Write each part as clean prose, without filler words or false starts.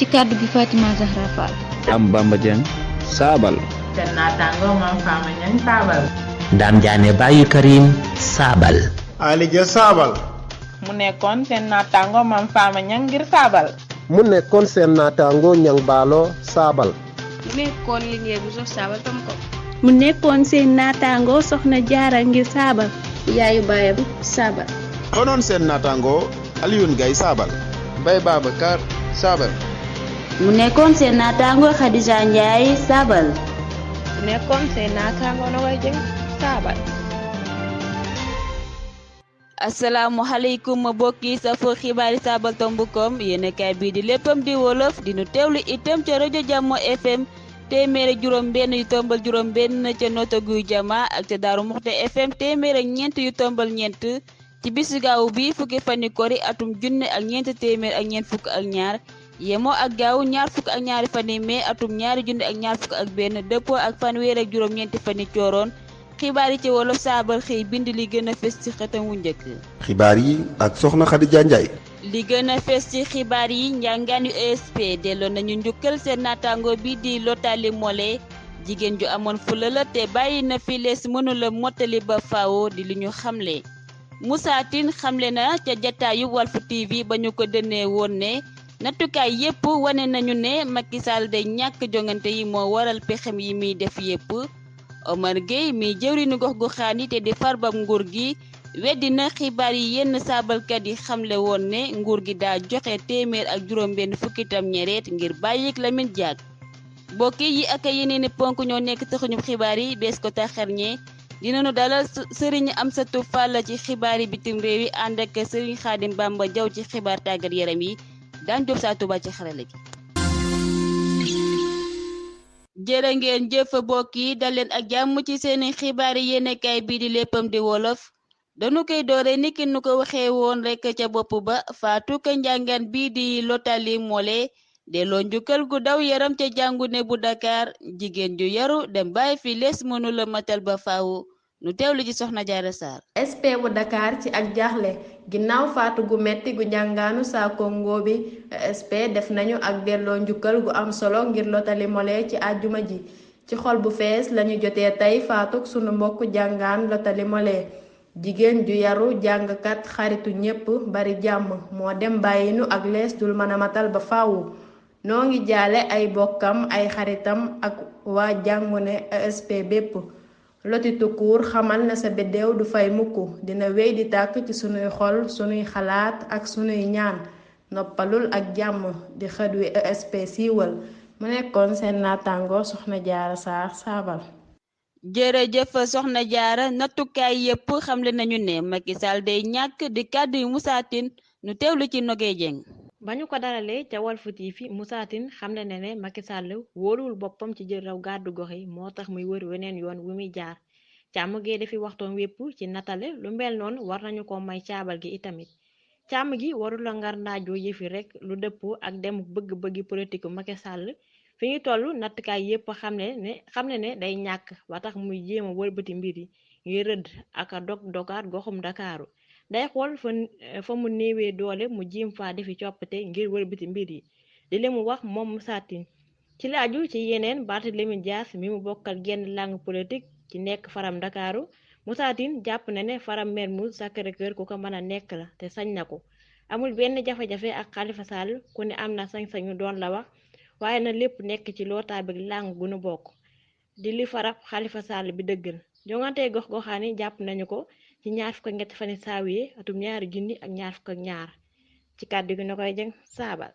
ci kàddu gi Fatima Zahra Fall. am Bamba Dieng Saabal. seen naataango Mame Fama Niang Saabal. Dame Diané Baye Karim Saabal. Ali Dia Saabal. mu nekkoon seen naataango Mame Fama Niang ngir Saabal. mu nekkoon seen naataango Niang Baalo Saabal. mu nekkoon Linguère bu sox Saabal tam ko. mu nekkoon seen naataango Soxna Jaara ngir Saabal. yaayu baayam Saabal. doonoon seen naataango Alioune Gaye Saabal. Mbaye Babacar Saabal. mu nekkoon seen naataango Khadija Ndiaye Saabal. mu nekkoon seen naataango Nogoy Dieng Saabal. asalaamaaleykum mbokki safo xibaari Saabal tombukom yéenekaay bii di léppam di wolof dinu teewlu itam ca rajo Jàmmo FM téeméer ak juróom benn yu tombal juróom benn ca Notto Gouye Diama ak ca Daaru Muxti FM téeméer ak ñeent yu tombal ñeent ci bisu gaaw bi fukki fani kori atum junne ak ñeent téeméer ak ñeent fukk ak ñaar yemoo ak gaaw ñaar fukk ak ñaari fani mai atum ñaari junne ak ñaar fukk ak benn dëppoo ak fanweer ak juróom ñeenti fani cooroon xibaar yi ci wolof Saabal xëy bind li gën a fës ci xëtam wu njëkk. xibaar yi ak soxna Khadija Ndiaye. li gën a fës ci xibaar yi njàngaan yu ESP delloo nañu njukkal seen naataango bi di Lotali Mole jigéen ju amoon fula la te bàyyi na fi lees mënula mottali ba faawo di li ñu xamle. Moussa Tine xamle na ca jataayu Walf TV ba ñu ko dënnee woon ne nattukaay yépp wane nañu ne Macky Sall day ñàkk jongante yi moo waral pexem yi muy def yépp. Omar Gueye mi jëwriñu gox gu xaani te di farbam nguur gi weddi na xibaar yi yenn saabalkat yi xamle woon ne nguur gi daa joxe téeméer ak juróom benn fukkitam ñereet ngir bàyyik Lamine Diack. bokki yi ak yeneeni ponk ñoo nekk taxuñu xibaar yi bees ko taxarñe dinañu dalal Serigne Amsatou Fall ci xibaar yi bitim réew yi ànd ak Serigne Khadim Bamba Diaw ci xibaar tàggat yaram yi daan job saa Tuba ci xarala gi. jërë ngeen jëf mbokk yi dal leen ak jàmm ci seeni xibaar yi yéenekaay bii di léppam di wolof dañu koy doore niki nu ko waxee woon rek ca bopp ba faatu ka njàngaan bii di Lotali Mole delloo njukkal gu daw yaram ca jàngune bu Dakar jigéen ju yaru dem bàyyi fi lees mënula matal ba faaw nu teewlu ci Soxna Jaara Sarr. SP bu Dakar ci ak jaaxle ginnaaw faatu gu metti gu njàngaanu saa Congo bi SP def nañu ak delloo njukkal gu am solo ngir Lotali Mole ci àjjuma ji ci xol bu fees lañu jotee tey faatuk sunu mbokku jàngaan Lotali Mole jigéen ju yaru jàngkat xaritu ñépp bari jàmm moo dem bàyyinu ak lees dul mën a matal ba faawu noo ngi jaale ay bokkam ay xaritam ak waa jàngune SP bépp Loti Tukuur xamal na sa beddeew du fay mukk dina wéy di tàkk ci sunuy xol sunuy xalaat ak sunuy ñaan noppalul ak jàmm di xët wi ESP siiwal mu nekkoon seen naataango Soxna Jaara Sarr Saabal. jërëjëf Soxna Jaara nattukaay yépp xamle nañu ne Macky Sall day ñàkk di kàddu yu Moussa Tine nu teewlu ci Nogay Dieng. ba ñu ko dalalee ca Walf TV Moussa Tine xamle na ne Macky Sall wóoluwul boppam ci jël raw gàddu gox yi moo tax muy wër weneen yoon wu muy jaar càmm gi dafi waxtoon wépp ci natale lu mel noonu war nañu ko may caabal gi itamit càmm gi warul la ngar ndaajoo yëfi rek lu dëppoo ak dem bëgg-bëggi politique Macky Sall fi ñu toll nattukaay yépp xam ne day ñàkk ba tax muy jéem a wëlbati mbir yi ngir rëdd ak a dogaat goxum Dakaaru day xool fa mu néewee doole mu jiim faa defi coppite ngir wëlbati mbir yi di li mu wax moom Moussa Tine ci la aju ci yeneen Barthélémy Dias mi mu bokkal genn langue politique ci nekk faram Ndakaaru Moussa Tine jàpp na ne faram Mermoz Sacré-Cœur ku ko mën a nekk la te sañ na ko amul benn jafe-jafe ak Khalifa Sall ku ne am na sañ-sañu doon la wax waaye na lépp nekk ci lootaa bi langue gu nu bokk di li farab Khalifa Sall bi dëggal jongante gox-goxaan yi jàpp nañu ko ci ñaar fukk ak ñetti fani saawiye atum 2022 ci kàddu gi na koy jëng Saabal.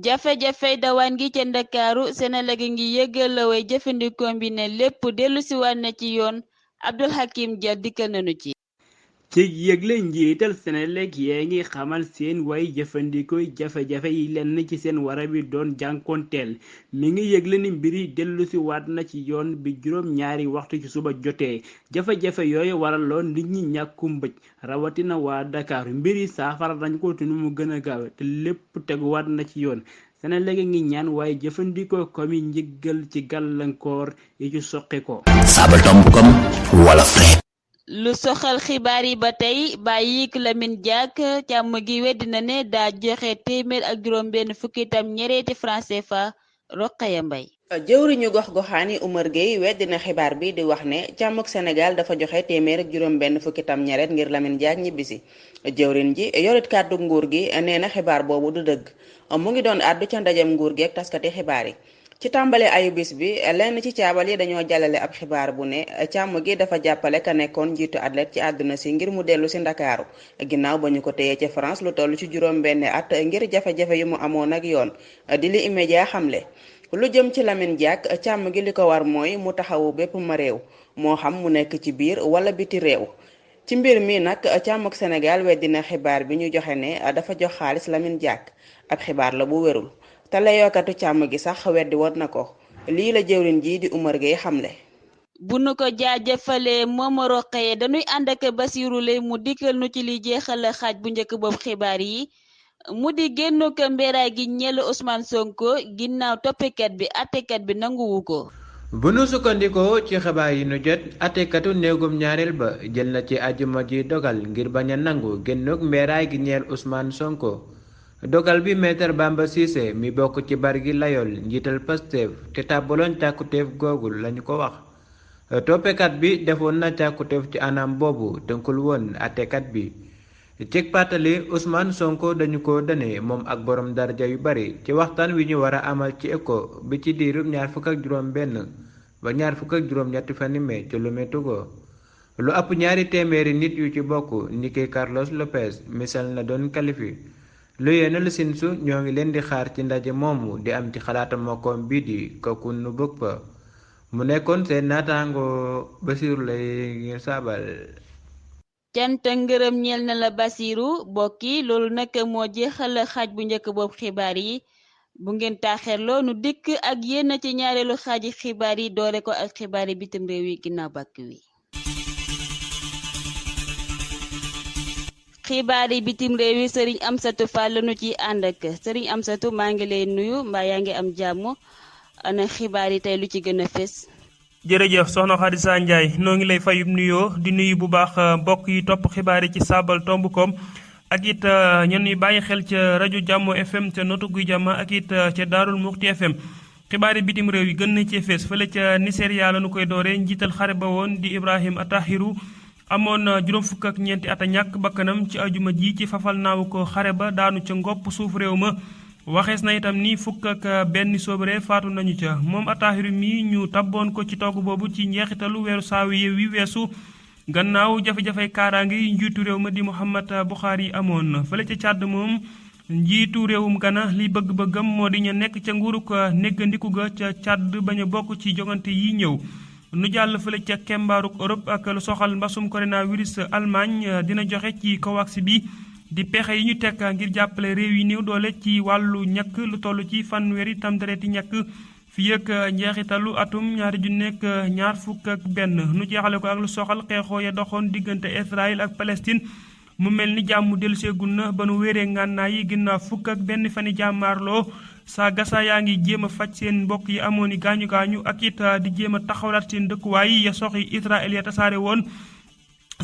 jafe-jafe dawaan gi ca Ndakaaru Senelec ngi yëgal la way jëfandikoo bi ne lépp dellu si waat na ci yoon Abdul Hakim Dia dikkal nañu ci. ci yëgle njiital Senelec yee ngi xamal seen way jëfandikoo jafe-jafe yi lenn ci seen wara bi doon jànkoonteel mi ngi yëgle ni mbiri dellu si waat na ci yoon bi juróom-ñaari waxtu ci suba jotee jafe-jafe yooyu waraloon nit ñi ñàkkum bëj rawatina waa Dakar mbiri saafara dañ ko te nu mu gën a gaawe te lépp teguwaat na ci yoon Senelec ngi ñaan waaye jëfandikoo komi njëggal ci gàllankoor yi ci soqi ko Saabal tombukom wolof rek. lu soxal xibaar yi ba tey bàyyik Lamine Diack càmm gi weddi na ne daa joxe téeméer ak juróom benn fukki itam ñereeti francs CFA. Roqaya Mbay. jëwriñu gox-goxaani Oumar Gueye weddi na xibaar bi di wax ne càmmuk Sénégal dafa joxe téeméer ak juróom benn fukki tam ñaret ngir Lamine Diack ñibbisi. jëwriñ ji yorit kàddu nguur gi nee na xibaar boobu du dëgg mu ngi doon àddu ca ndajem nguur gi ak taskati xibaar yi. ci tàmbale ayubis bi lenn ci caabal yi dañoo jàllale ab xibaar bu ne càmm gi dafa jàppale ka nekkoon njiitu athlète ci àdduna si ngir mu dellu si Ndakaaru ginnaaw ba ñu ko téyee ca France lu toll ci juróom benn at ngir jafe-jafe yu mu amoon ak yoon di li immédiat xamle. lu jëm ci Lamine Diack càmm gi li ko war mooy mu taxawu bépp ma réew moo xam mu nekk ci biir wala biti réew. ci mbir mi nag càmmuk Sénégal weddina xibaar bi ñu joxe ne dafa jox xaalis Lamine Diack ab xibaar la bu wérul te la yokkatu càmm gi sax weddi woon na ko lii la jëwriñ ji di Oumar Gueye xamle. bu nu ko jaajëfalee Momo Roqeye dañuy ànd ak Basiru Lay mu dikkal nu ci li jeexal xaaj bu njëkk boobu xibaar yi. mu di génnu ko mbéeraay gi ñeel Ousmane Sonko ginnaaw toppikat bi attekat bi nanguwu ko. bu nu sukkandikoo ci xibaar yi nu jot attekatu néegum ñaareel ba jël na ci àjjuma ji dogal ngir bañ a nangu génnuk mbéeraay gi ñeel Ousmane Sonko. dogal bi maître Bamba Cissé mi bokk ci bar gi layool njiital Pastef te tàbbaloon càkkutéef googul lañu ko wax. toppekat bi defoon na càkkutéef ci anam boobu tënkul woon attekat bi. cig pàttali Ousmane Sonko dañu ko dane moom ak borom daraja yu bari ci waxtaan wi ñu war a amal ci ECHO bi ci diirub 21 ba 23 fani mai ci Lomé Togo. lu ëpp 200 nit yu ci bokk niki Carlos Lopez misal na doon qualifié lu yéenal sinsu ñoo ngi leen di xaar ci ndaje moomu di am ci xalaatam mokkoom bii di kooku nu bëgg fa mu nekkoon seen naataango Basiru Lay ngir saabal. cant ngërëm ñeel na la Basiru bokki loolu nag moo jeexal xaaj bu njëkk boobu xibaar yi bu ngeen taaxeerloo nu dikk ak yéen ci ñaareelu xaaji xibaar yi doore ko ak xibaar yi bitim réew yi ginnaaw bàkk wi. xibaar yi bitim réew yi Serigne Amsatou Fall la nu ci ànd ak Serigne Amsatou maa ngi lay nuyu mbaa yaa ngi am jàmm ana xibaar yi tey lu ci gën a fés. jërëjëf soxna Khadija Ndiaye noo ngi lay fayub nuyoo di nuyu bu baax mbokk yi topp xibaar yi ci saabal tomb koom ak it ñen ñi bàyyi xel ca rajo Jàmmo FM ca Notu Guy Jàmma ak it ca Daarul Muxti FM. xibaar yi bitim réew yi gën na ci fees fële ca Nigeria la nu koy dooree njiital xare ba woon di Ibrahim Atahiru amoon juróom fukk ak ñeenti at a ñàkk bakkanam ci ajuma ji ci fafal naawu ko xare ba daanu ca ngopp suuf réew ma. waxees na itam ni fukk ak benn sobre faatu nañu ca moom Atahiru mi ñu tabboon ko ci togg boobu ci njeexitalu weeru saawiye wi weesu gannaaw jafe-jafey kaaraange yi njiitu réew ma di Muhammad Buhari amoon fële ca Càdd moom njiitu réewum Gana li bëgg-bëggam moo di ñu nekk ca nguuruk néggandiku ga ca Càdd bañ a bokk ci jogante yi ñëw nu jàll fële ca kembaaruk Europe ak lu soxal mbasum coronavirus Allemagne dina joxe ci COVAX bi di pexe yi ñu teg ngir jàppale réew yi néew doole ci wàllu ñàkk lu toll ci fanweeri tamdareeti ñàkk fii ak njeexitalu atum 2021 nu jeexale ko ak lu soxal xeexoo ya doxoon diggante Israël ak Palestine mu mel ni jàmm delluseegul na ba nu wéeree ngànnaay yi ginnaaw fukk ak benn fani jàmmaarloo saa Gaza yaa ngi jéem a faj seen mbokk yi amoon i gaañu-gaañu ak it di jéem a taxawlaat seen dëkkuwaay ya soxi Israël ya tasaare woon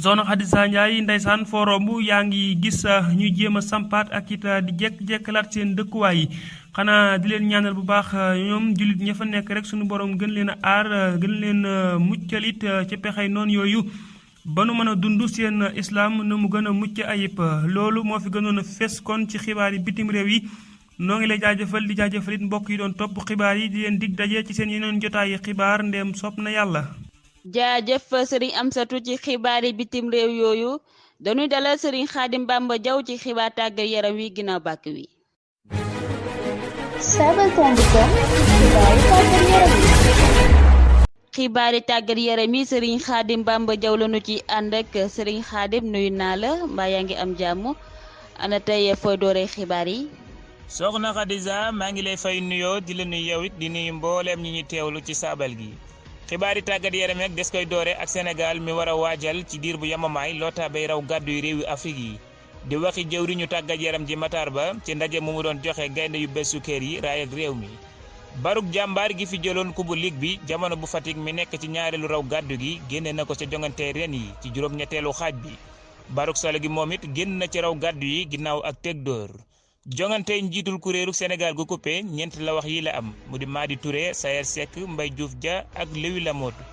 soxna Khadija Ndiaye ndeysaan foo romb yaa ngi gis ñu jéem a sampaat ak it di jekk-jekkalaat seen dëkkuwaay yi xanaa di leen ñaanal bu baax ñoom jullit ña fa nekk rek suñu borom gën leen a aar gën leen muccal it ci pexey noonu yooyu ba nu mën a dund seen islam na mu gën a mucc ayib loolu moo fi gënoon a fes kon ci xibaar yi bitim réew yi noo ngi lay jaajëfal di jaajëfal it mbokk yi doon topp xibaar yi di leen dig daje ci seen yeneen jotaayi xibaar ndeem sopp na yàlla. jaajëf Serigne Amsatou ci xibaar yi bitim réew yooyu dañuy dalal Serigne Khadim Bamba Diaw ci xibaar tàggat yaram wi ginnaaw bàkk wi. xibaari tàggat yaram yi Serigne Khadim Bamba Diaw la nu ci ànd ak Serigne Khadim nuyu naa la mbaa yaa ngi am jàmm ana tey fooy dooree xibaar yi. soxna Khadija maa ngi lay fay nuyoo di la nuyu yow it di nuyu mbooleem ñi ñu teewlu ci saabal gi. xibaari tàggat yaram ak des koy doore ak Sénégal mi war a waajal ci diir bu yamamaay loota bay raw gàddu yu réewi Afrique yi di waxi jëwriñu tàggat yaram ji Matar Ba ci ndaje mu doon joxe gaynde yu bees su kër yi raay ak réew mi Baruk jàmbaar gi fi jëloon kubu ligue bi jamono bu Fatick mi nekk ci ñaareelu raw gàddu gi génne na ko ca jongante ren yi ci juróom-ñetteelu xaaj bi Baruk Salo gi moom it génn na ci raw gàddu yi ginnaaw ak teg dóor jongante njiitul kuréelu Sénégal gu coupé ñeent la wax yi la am mu di Madi Touré Sayer Seck Mbaye Diouf Dia ak Lewi Lamotte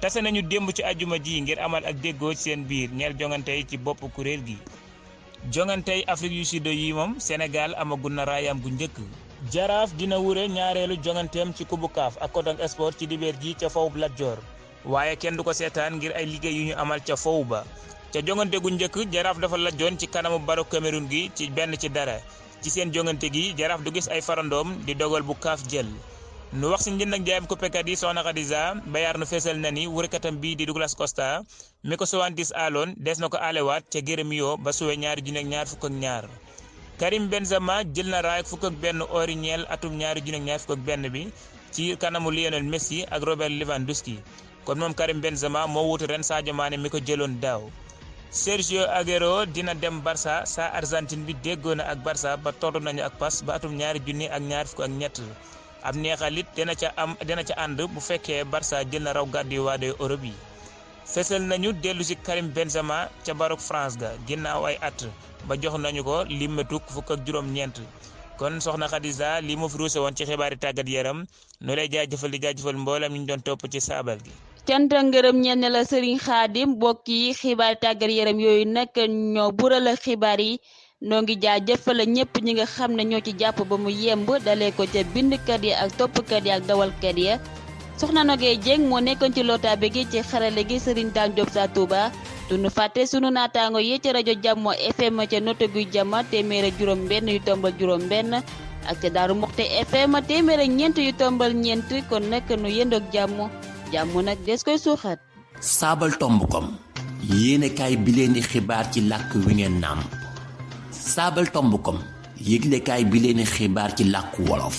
tase nañu démb ci ajuma ji ngir amal ak déggoo ci seen biir ñeel jongante yi ci bopp kuréel gi jongante yi Afrique yu Sud yi moom Sénégal amagul na raayam gu njëkk Jaraaf dina wure ñaareelu jonganteem ci kubu kaaf ak Kodong Sport ci dibeer ji ca fowub Lat Dior waaye kenn du ko seetaan ngir ay liggéey yu ñu amal ca fowu ba ca jongante gu njëkk Jaraaf dafa lajjoon ci kanamu Barok Cameroun gi ci 1-0 ci seen jongante gi Jaraaf du gis ay farandoom di dogal bu kaaf jël nu wax si njënd ak jaayam kuppekat yi Soxna Khadija Bayar nu feesal na ni wërkatam bii di Douglas Costa mi ko 70 aloon des na ko alewaat ca Gérémio ba suwe 2,22 Karim Benzema jël na raay 11 ori ñeel atum 2021 bi ci kanamu Lionel Messi ak Robert Lewandowski kon moom Karim Benzema moo wutu ren Sadio Mané mi ko jëloon daaw Sergio Aguero dina dem Barça sa Argentine bi déggoo na ak Barça ba toll nañu ak pas ba atum 2023 ab neexalit dina ca ànd bu fekkee Barça jël na raw gàddu waade Europe yi fesal nañu dellu ci Karim Benzema ca Barok France ga ginnaaw ay at ba jox nañu ko limetuk 19 kon soxna Khadija li mu fi ruuse woon ci xibaari tàggat yaram nu lay jaajëfal mboolem ñu doon topp ci saabal gi cant ngërëm ñenn la Serigne Khadim mbokk yi xibaari tàggat yaram yooyu nag ñoo bural xibaar yi noo ngi jaajëfal ñëpp ñi nga xam ne ñoo ci jàpp ba mu yemb dalee ko ca bindkat yi ak toppkat yi ak dawalkat ya soxna Nogay Dieng moo nekkoon ci lotaabe gi ci xarale gi Serigne Dame Diop sa Touba duñu fàtte sunu naataango yi ci rajo Jammo FM ca noto guy jama 100.5 ak ca Daaru Muxte FM 100.4 kon nag nu yendoog jàmm nag des koy suuxat saabal tomb kom yéenekaay bi leen di xibaar ci làkk wi ngeen nàmp saabal tomb kom yëglekaay bi leen di xibaar ci làkku wolof